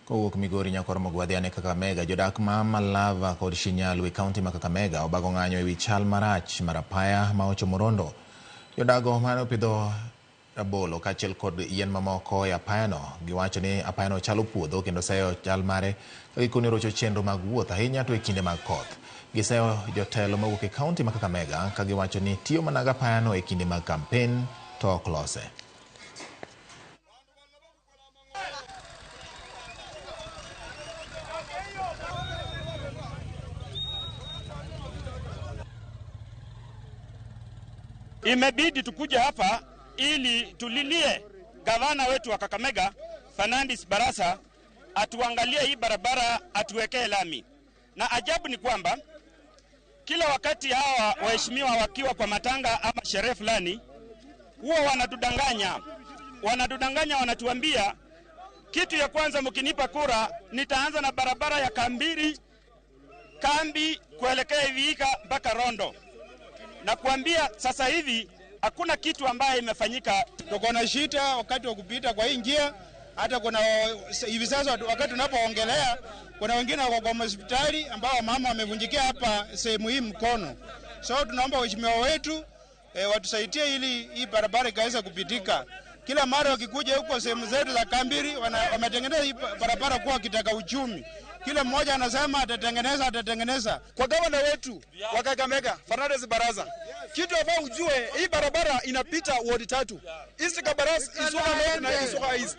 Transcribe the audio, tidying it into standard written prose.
Kowuok Migori nyaka Mogwadhiane Kakamega, jodak ma Malava kod Shinyalu e kaunti ma Kakamega obago ng'anyo ewi chal marach mar apaya ma ochomo Rondo. Jodago mane opidho rabolo kaachiel kod yien mamoko e apayano giwacho ni apayano chalo puodho kendo seyo chal mare ka gikoni rocho chenro mag wuoth ahinya to e kinde mag koth. Giseyo jotelo mawuok e kaunti ma Kakamega ka giwacho ni tiyo mana gi apayano e kinde mag kampen to ok lose. Imebidi tukuje hapa ili tulilie gavana wetu wa Kakamega Fernandes Barasa atuangalie hii barabara, atuwekee lami. Na ajabu ni kwamba kila wakati hawa waheshimiwa wakiwa kwa matanga ama sherehe fulani, huwa wanatudanganya, wanatuambia kitu ya kwanza, mkinipa kura nitaanza na barabara ya Kambiri Kambi kuelekea Vihiga mpaka Rondo, na kuambia sasa hivi hakuna kitu ambaye imefanyika. Tuko na shida wakati wa kupita kwa hii njia, hata kuna hivi sasa wakati tunapoongelea kuna wengine wako kwa hospitali ambao mama wamevunjikia hapa sehemu hii mkono. So tunaomba waheshimiwa wetu watusaidie ili hii barabara ikaweza kupitika. Kila mara wakikuja huko sehemu zetu za Kambiri wametengeneza hii barabara kuwa kitaka uchumi. Kila mmoja anasema atatengeneza. Kwa gavana wetu wa Kakamega Fernandes Barasa, kitu ambao ujue hii barabara inapita ward 3, East Kabaras, Isuka North na Isuka East.